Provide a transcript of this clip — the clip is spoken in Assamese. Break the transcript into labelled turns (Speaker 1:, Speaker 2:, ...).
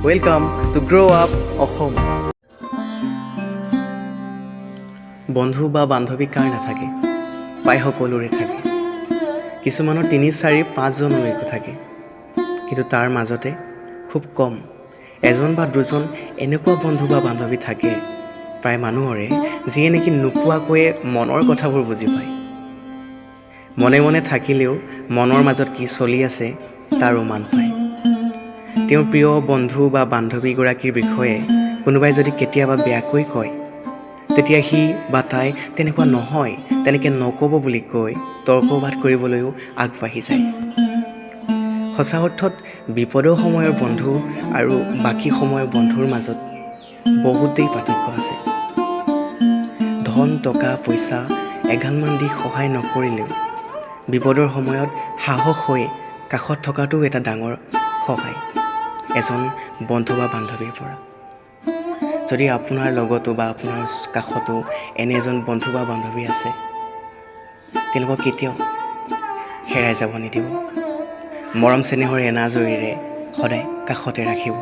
Speaker 1: Welcome to Grow Up Assam. বন্ধু বা বান্ধৱী কাৰ নাথাকে? প্ৰায় সকলোৰে থাকে। কিছুমানৰ তিনি, চাৰি, পাঁচজনলৈকো থাকে। কিন্তু তাৰ মাজতে খুব কম এজন বা দুজন এনেকুৱা বন্ধু বা বান্ধৱী থাকে প্ৰায় মানুহৰে, যিয়ে নেকি নোকোৱাকৈয়ে মনৰ কথাবোৰ বুজি পায়। মনে মনে থাকিলেও মনৰ মাজত কি চলি আছে তাৰ উমান পায়। তেওঁৰ প্ৰিয় বন্ধু বা বান্ধৱীগৰাকীৰ বিষয়ে কোনোবাই যদি কেতিয়াবা বেয়াকৈ কয়, তেতিয়া সি বা তাই তেনেকুৱা নহয়, তেনেকৈ নক'ব বুলি কৈ তৰ্কবাদ কৰিবলৈও আগবাঢ়ি যায়। সঁচা অৰ্থত বিপদৰ সময়ৰ বন্ধু আৰু বাকী সময়ৰ বন্ধুৰ মাজত বহুতেই পাৰ্থক্য আছে। ধন, টকা পইচা এগালমান দি সহায় নকৰিলেও বিপদৰ সময়ত সাহস হৈ কাষত থকাটোও এটা ডাঙৰ সহায় এজন বন্ধু বা বান্ধৱীৰ পৰা। যদি আপোনাৰ লগতো বা আপোনাৰ কাষতো এনে এজন বন্ধু বা বান্ধৱী আছে, তেওঁলোকক কেতিয়াও হেৰাই যাব নিদিব। মৰম চেনেহৰ এনাজৰীৰে সদায় কাষতে ৰাখিব।